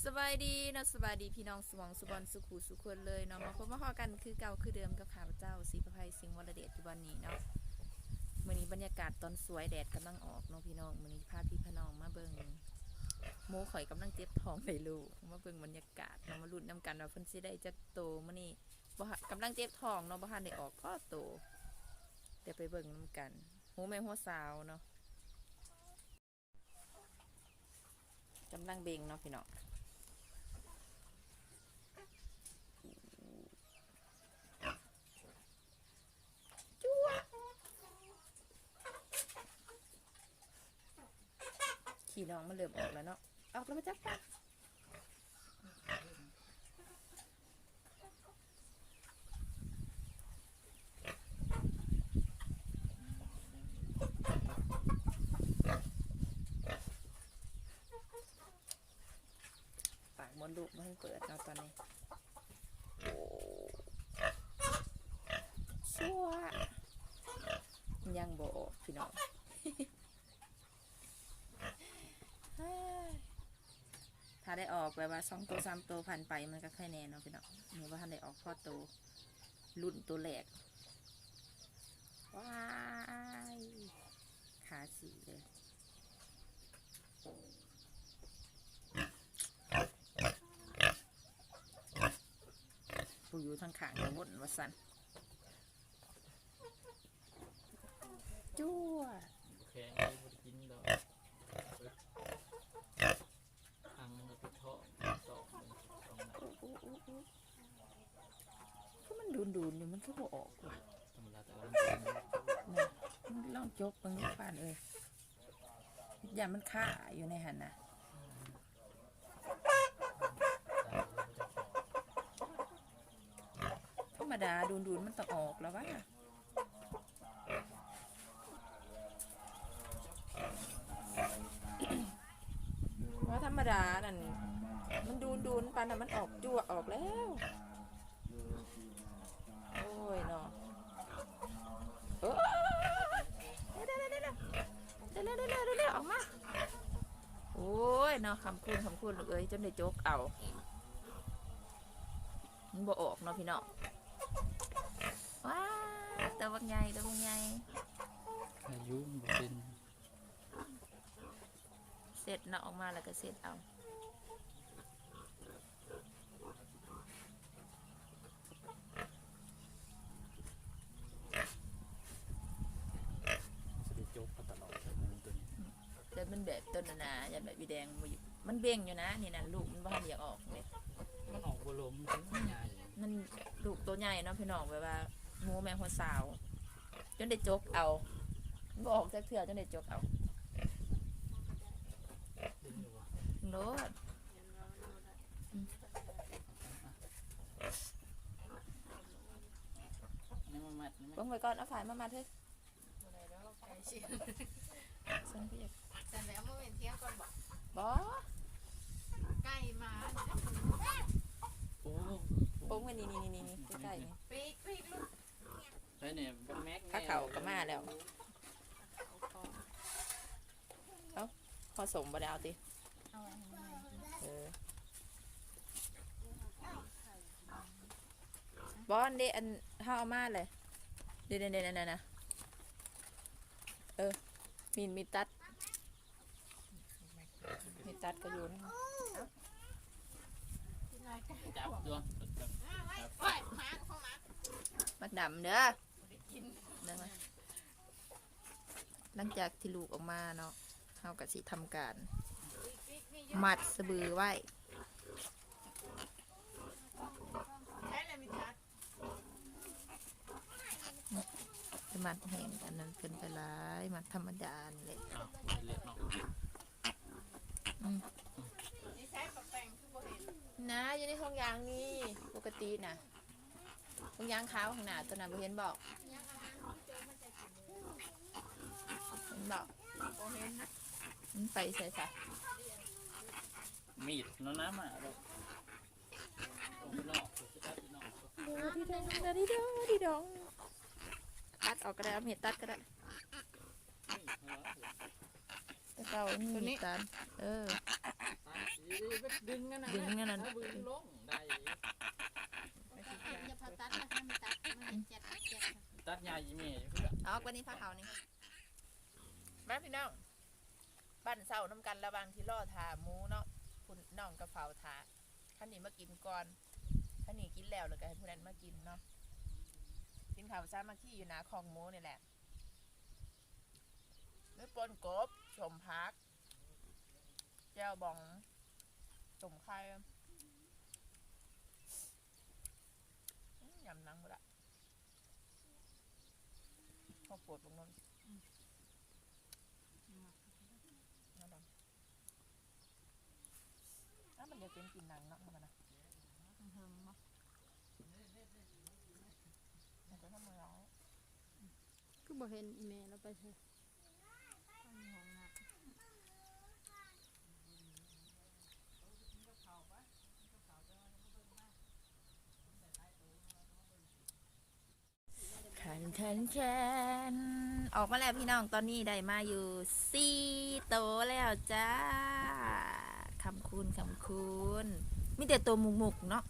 ສະບາຍດີເນາະ ສະບາຍດີພີ່ນ້ອງສະໝອງສຸບອນ ສຸຂູສຸຄົນເລີຍເນາະ ມາພົບມາພໍ້ກັນຄືເກົ່າຄືເດີມກັບຂ້າພະເຈົ້າ ສີປະໄພ ສິງວະລະເດດ ຢູ່ບ່ອນນີ້ເນາະ. ມື້ນີ້ບັນຍາກາດຕອນສວຍ ແດດກຳລັງອອກເນາະພີ່ນ້ອງ. ມື້ນີ້ພາພີ່ພານ້ອງມາເບິ່ງ ໝູຂ້ອຍກຳລັງເຈັບທ້ອງໄດ້ລູກ ມາເບິ່ງບັນຍາກາດເນາະ ມາລຸ້ນນຳກັນວ່າເພິ່ນຊິໄດ້ຈັກໂຕມື້ນີ້. ບໍ່ ກຳລັງເຈັບທ້ອງເນາະ ບໍ່ທັນໄດ້ອອກພໍໂຕ ດຽວໄປເບິ່ງນຳກັນ. ໝູແມ່ຫົວສາວເນາະ ກຳລັງເບັ່ງເນາະພີ່ນ້ອງ. ຂີ້ນ້ອງມັນເລີ່ມອອກແລ້ວເນາະ ອອກແລ້ວ ມາຈັບປາກ. ປາກມົດລູກບໍ່ທັນເປີດເນາະຕອນນີ້. ໂອ້ ຊົ່ວ ຍັງບໍ່ອອກພີ່ນ້ອງ. ຖ້າໄດ້ອອກແບບວ່າສອງໂຕສາມໂຕຜ່ານໄປ ມັນກໍໄຄແນ່ເນາະພີ່ນ້ອງ. ນີ້ບໍ່ທັນໄດ້ອອກພໍໂຕ ລຸ້ນໂຕແລກ. ວ້າຍ ຂາສີເລີຍ. ຜູ້ຢູ່ທາງຂ້າງກະວົນວ່າຊັ້ນ. ຈົວ ແຂງນີ້ບໍ່ໄດ້ກິນດອກ ອັງມັນໄປເທາະ ຕອກ ຕອກ ຄືມັນດູນໆຢູ່ ມັນຄືບໍ່ອອກວະ? ທຳມະດາ ແຕ່ວ່າມັນ ລອງຈົກເບິ່ງລູກປານເອີຍ ຢ້ານມັນຄາຢູ່ໃນຫັ້ນນະ. ທຳມະດາດູນໆມັນຕ້ອງອອກແລ້ວຫວາ? ວ່າທຳມະດານັ້ນ ມັນດູນໆປານນັ້ນ ມັນອອກຈົວອອກແລ້ວ. ໂອ້ຍເນາະ ເອີ ເດ ເດ ອອກມາ. ໂອ້ຍເນາະ ຄຳຄູນ ຄຳຄູນ ລູກເອີຍ ຈົນໄດ້ຈົກເອົາ ມັນບໍ່ອອກເນາະພີ່ນ້ອງ. ວ້າ ໂຕບັກໃຫຍ່ ໂຕບັກໃຫຍ່ ອາຍຸບໍ່ເປັນ ເຊັດເນາະ ອອກມາແລ້ວກໍເຊັດເອົາ. ຊິໄດ້ຈົກເອົາຕະຫຼອດ ແຕ່ມັນແບບຕົ້ນນະນາ ຢ້ານແບບອີແດງບໍ່ຢູ່ ມັນເບັ່ງຢູ່ນະ. ນີ້ນະ ລູກມັນບໍ່ທັນຢາກອອກເດ້ ມັນອອກບໍ່ລົງ ມັນໃຫຍ່ ມັນລູກໂຕໃຫຍ່ເນາະພີ່ນ້ອງ ແບບວ່າໝູແມ່ຫົວສາວ ຈົນໄດ້ຈົກເອົາ ມັນບໍ່ອອກຈັກເທື່ອ ຈົນໄດ້ຈົກເອົາ ດຶງໂລດ. ອືມ ນີ້ມາມັດນີ້ ເບິ່ງໄວ້ກ່ອນ ເອົາຝ້າຍມາມັດເຮີ້ຍ. ບໍ່ໄດ້ດອກ ໄກ່ຊິ ຊັ້ນຄືຢາກ ຊັ້ນແລ້ວ ບໍ່ແມ່ນທຽງກ່ອນບໍ? ບໍ່ ໄກ່ມາ. ໂອ້ ປົງໄວ້ນີ້ໆໆໆ ໃກ້ໆນີ້ ປີກໆ ລູກ. ໃຜນີ້ ບັກແມັກ ພາເຂົ້າກໍມາແລ້ວ. ເອົ້າ ຫໍ່ສົ້ມບໍ່ໄດ້ເອົາຕິ? ເອົາໄວ້ໃຫ້ແມ່ກິນ ເອີ ບໍ່ ອັນເດ ອັນເຮົາເອົາມາແຫຼະ ເດໆໆ ນັ້ນນະ ເອີ ມີດ ມີດຕັດ ມີດຕັດກໍຢູ່ນັ້ນ. ຈັບຕົວ ບັກດຳເດີ ເດີມາ. ຫຼັງຈາກທີ່ລູກອອກມາເນາະ ເຮົາກໍຊິທຳການມັດສະບືໄວ້ ໄປມັດແຫ້ງອັນນັ້ນເກີນໄປຫຼາຍ ມັດທຳມະດານີ້ແຫຼະ. ອືມ ນະ ຢູ່ໃນຖົງຢາງນີ້ ປົກກະຕິນະ. ຖົງຢາງຂາວຂ້າງໜ້າຕົວນັ້ນ ບໍ່ເຫັນບໍ? ເຫັນບໍ? ບໍ່ເຫັນນະ. ມັນໄປໃສຊະ? ມີດນັ້ນນະ ມາໂລດ. ດາດີດອງ ດາດີດອງ ດາດີດອງ. ຕັດອອກກໍໄດ້ ເອົາມີດຕັດກໍໄດ້. ແຕ່ເກົ່າມີມີດຕັດ. ເອີ. ດຶງອັນນັ້ນ ດຶງອັນນັ້ນ ດຶງລົງໄດ້. ຢ່າພາຕັດນະ ມັນຕັດ ມັນເຮັດແຈັດແຈັດ ຕັດໃຫຍ່ອີແມ່ຢູ່ເພື່ອ ອອກ ບັດນີ້ພາເຂົ້ານີ້. ມາພີ່ນ້ອງ ປັ້ນເຂົ້ານຳກັນ ລະຫວ່າງທີ່ລໍຖ້າໝູເນາະ ຜູ້ນ້ອງກໍເຝົ້າຖ້າ ຄັນນີ້ມາກິນກ່ອນ ຄັນນີ້ກິນແລ້ວ ແລ້ວກໍໃຫ້ຜູ້ນັ້ນມາກິນເນາະ. ກິນເຂົ້າສາມັກຄີຢູ່ໜ້າຄອກໝູນີ້ແຫຼະ ມີປົ່ນກົບ ສົ້ມຜັກ ແຈ່ວບອງ ຕົ້ມໄຂ່ ອືມ ຍຳໜັງບໍ່ລະ ເຮົາໂປດບັກນົນ ອືມ ເອົາດຳ ອ້າວ ມັນຢາກເປັນກິນໜັງເນາະ ເຮົາວ່ານະ ເທິງໆ ບໍ່ ມັນກໍທຳມະດາ. ຄືບໍ່ເຫັນອີແມ່ລາວໄປໃສ? ແຄນ ແຄນ ແຄນ ອອກມາແລ້ວພີ່ນ້ອງ ຕອນນີ້ໄດ້ມາຢູ່ສີ່ໂຕແລ້ວຈ້າ. ຄຳຄູນ ຄຳຄູນ ມີແຕ່ໂຕມຸກໆ ເນາະ.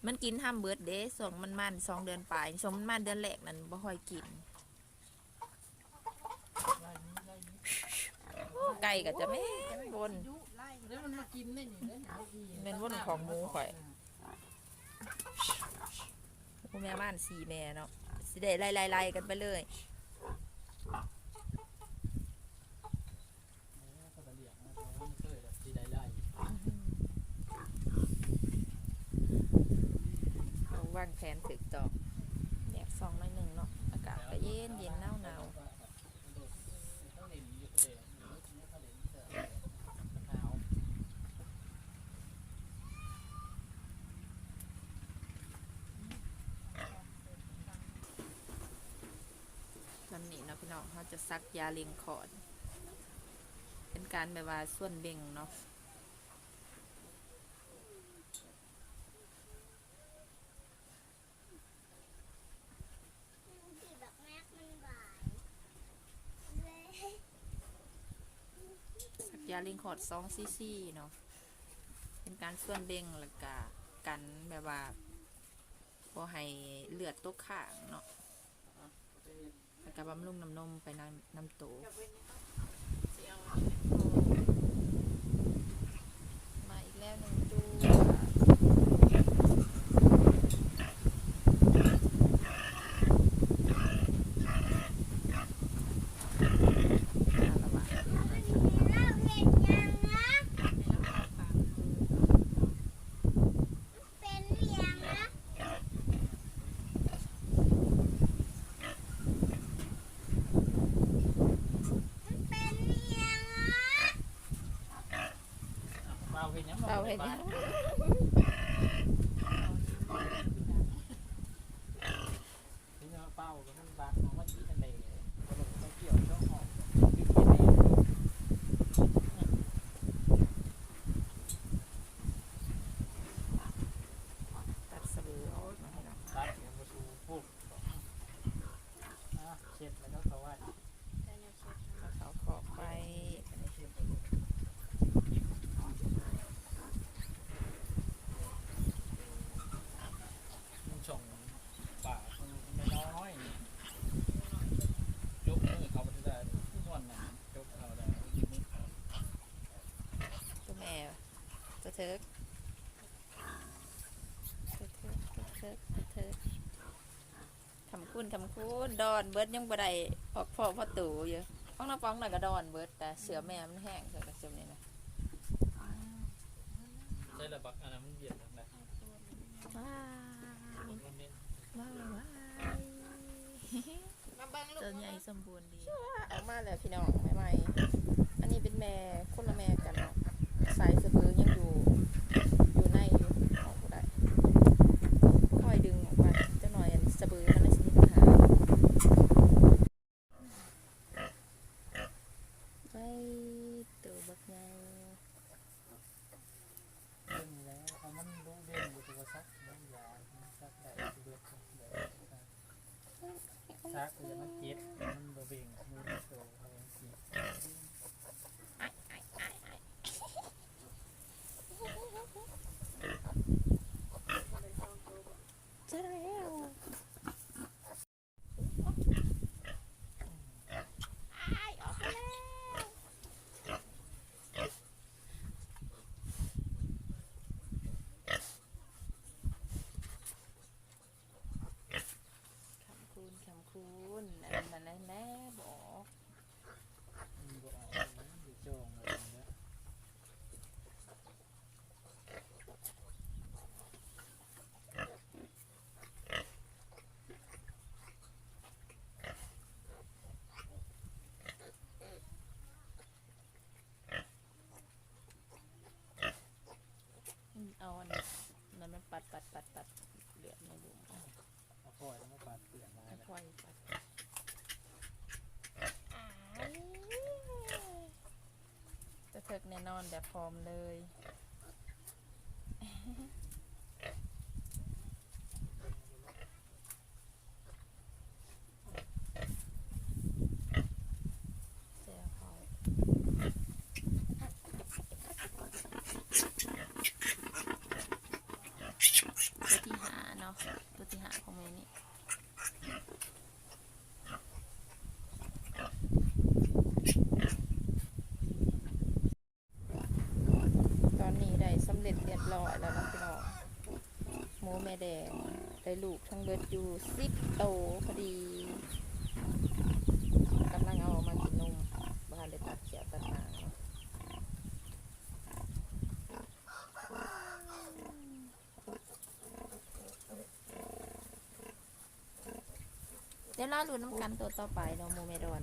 ມັນກິນຫ້າມເບິດເດ້ ຊ່ວງມັນມາ ສອງເດືອນປາຍ ຊ່ວງມັນມາເດືອນແລກນັ້ນບໍ່ຄ່ອຍກິນ. ໂອ້ ໄກ່ກໍຈະແມ່ນວົນ ແລ້ວມັນມາກິນໄດ້ນີ້ເດ້ ແມ່ນວົນຂອງໝູຂ້ອຍ. ໂອ້ ແມ່ບ້ານສີ່ແມ່ເນາະ ຊິໄດ້ໄລ່ໆໆກັນໄປເລີຍ. ເຮົາວາງແຜນຖືກຕ້ອງ ແດດສ່ອງໜ້ອຍໜຶ່ງເນາະ ອາກາດກໍເຢັນໆ ໜາວໆ. ຕອນນີ້ເນາະພີ່ນ້ອງ ເຮົາຈະສັກຢາເລັ່ງຄອດ ເປັນການແບບວ່າຊວນເບັ່ງເນາະ. ສັກຢາເລັ່ງຄອດສອງຊີຊີເນາະ ເປັນການຊວນເບັ່ງ ແລ້ວກະກັນແບບວ່າ ບໍ່ໃຫ້ເລືອດຕົກຄ້າງເນາະ ແລ້ວກໍບຳລຸງນ້ຳນົມໄປນຳ ນຳໂຕ. ມາອີກແລ້ວໜຶ່ງຕົວ. ເປັນອີ່ຫຍັງນະ? ມັນເປັນອີ່ຫຍັງນະ? ເປົ່າເຮັດຫຍັງ? ເປົ່າເຮັດຫຍັງ? ເປັນຫຍັງເປົ່າ? ມັນບາດອອກມາຊິອັນໃດ ບໍ່ລົງໄປກ່ຽວເຈົ້າຂອງ ຕັດສະເບີອອກເນາະພີ່ນ້ອງ ຕັດໃຫ້ບໍ່ສູ່ປຸບ ອາ ເຊັດແລ້ວກໍເຂົ້າໄວ້ ເອົາເຂົ້າຄອກໄວ້. ມັນຊ່ອງປາກມັນນ້ອຍໆ ຈົກມືເຂົາບໍ່ໄດ້ ຄືມ່ວນນະ ຈົກເຂົາໄດ້ ຕົວແມ່ ຕົວເຖິກ ຕົວເຖິກ ຕົວເຖິກ ຕົວເຖິກ. ຄຳຄູນ ຄຳຄູນ ດອນເບິດ ຍັງບໍ່ໄດ້ອອກພໍ້ພໍ້ໂຕຢູ່ ຂອງນ້າປອງນັ້ນກໍດອນເບິດ ແຕ່ເສື້ອແມ່ມັນແຫ້ງ ເສື້ອກະຈຸມນີ້ນະ. ໃສ່ລະບັກອັນນັ້ນມັນວຽນທາງໃດ? ວ້າວ ວ້າວ ວ້າວ ມາເບິ່ງລູກ ຕົວໃຫຍ່ສົມບູນດີ. ອອກມາແລ້ວພີ່ນ້ອງ ໃໝ່ໆ ອັນນີ້ເປັນແມ່ ຄົນລະແມ່ກັນເນາະ ສາຍສະເບີຍັງຢູ່ ຢູ່ໃນຢູ່ ອອກບໍ່ໄດ້ ຄ່ອຍດຶງອອກໄປ ຈັກໜ້ອຍອັນສະເບີມັນຊິມີບັນຫາ. ໄອ້ ໂຕບັກໃຫຍ່. ເບິ່ງແລ້ວ ເອົາມັນດຸເດັ່ນຢູ່ ໂທລະສັບເບິ່ງຢາ ມັນສັກໄດ້ ຊິເບິດ ສັກແລ້ວມັນເຈັບ ມັນບໍ່ເບັ່ງ ມືໂຕເອົາຈັ່ງຊີ້. ແລ້ວບໍ່ອອກ ມັນບໍ່ອອກ ມັນຢູ່ຈອງໄວ້ແລ້ວ. ອືມ ເອົາອັນນັ້ນ ນັ້ນມັນປັດໆໆໆ ເລືອດໃນດຸມ ເອົາຟອຍມາປັດ ເປື້ອນຫຼາຍແລ້ວ ຟອຍປັດ ອາຍ ຈະເຖິກແນ່ນອນແບບພ້ອມເລີຍ. ແຈ່ວເຂົ້າ ຕົວທີຫ້າເນາະ ຕົວທີຫ້າຂອງມື້ນີ້. ຕອນນີ້ໄດ້ສຳເລັດຮຽບຮ້ອຍແລ້ວເນາະພີ່ນ້ອງ ໝູແມ່ແດງໄດ້ລູກທັງເບິດຢູ່ສິບໂຕພໍດີ ກຳລັງເອົາອອກມາກິນນົມ ບໍ່ທັນໄດ້ຕັດແຂ້ວຕັດຫາງເນາະ. ດຽວລໍລຸ້ນນຳກັນໂຕຕໍ່ໄປເນາະ ໝູແມ່ດອນ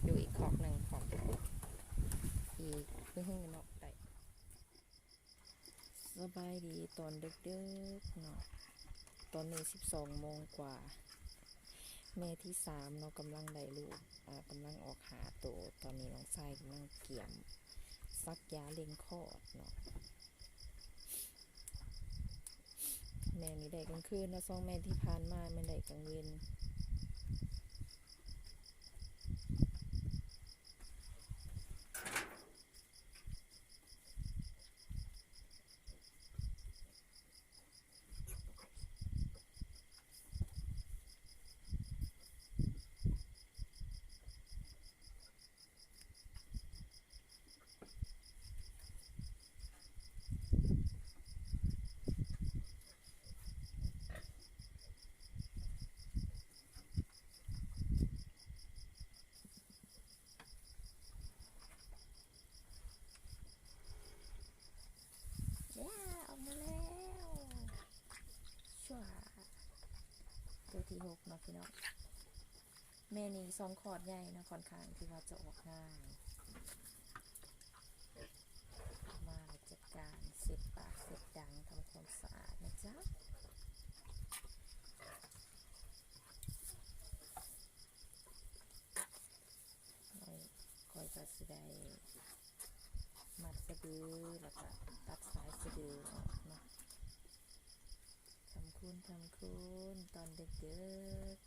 ຢູ່ອີກຄອກໜຶ່ງ ພ້ອມອີກມື້ຮືເນາະ ໄດ້. ສະບາຍດີຕອນເດິກໆເນາະ ຕອນນີ້ສິບສອງໂມງກວ່າ ແມ່ທີສາມເນາະ ກຳລັງໄດ້ລູກ ອາ ກຳລັງອອກຫ້າໂຕ. ຕອນນີ້ນ້ອງຊາຍກຳລັງກຽມສັກຢາເລັ່ງຄອດເນາະ. ແມ່ນີ້ໄດ້ກາງຄືນເນາະ ສອງແມ່ທີ່ຜ່ານມາແມ່ນໄດ້ກາງເວັນ. ແລ້ວ ອອກມາແລ້ວ ຊວາ ໂຕທີຫົກເນາະພີ່ນ້ອງ. ແມ່ນີ້ສອງຄອດໃຫຍ່ເນາະ ຄ່ອນຂ້າງທີ່ວ່າຈະອອກງ່າຍ. ມາແລ້ວ ຈັດການເຊັດປາກເຊັດດັງ ທຳຄວາມສະອາດນະຈ໊ະ. ຂ້ອຍກໍຊິໄດ້ມັດສະດື ແລ້ວກໍຕັດສາຍສະດືອອກເນາະ. ຄຳຄູນ ຄຳຄູນ ຕອນເດິກໆ.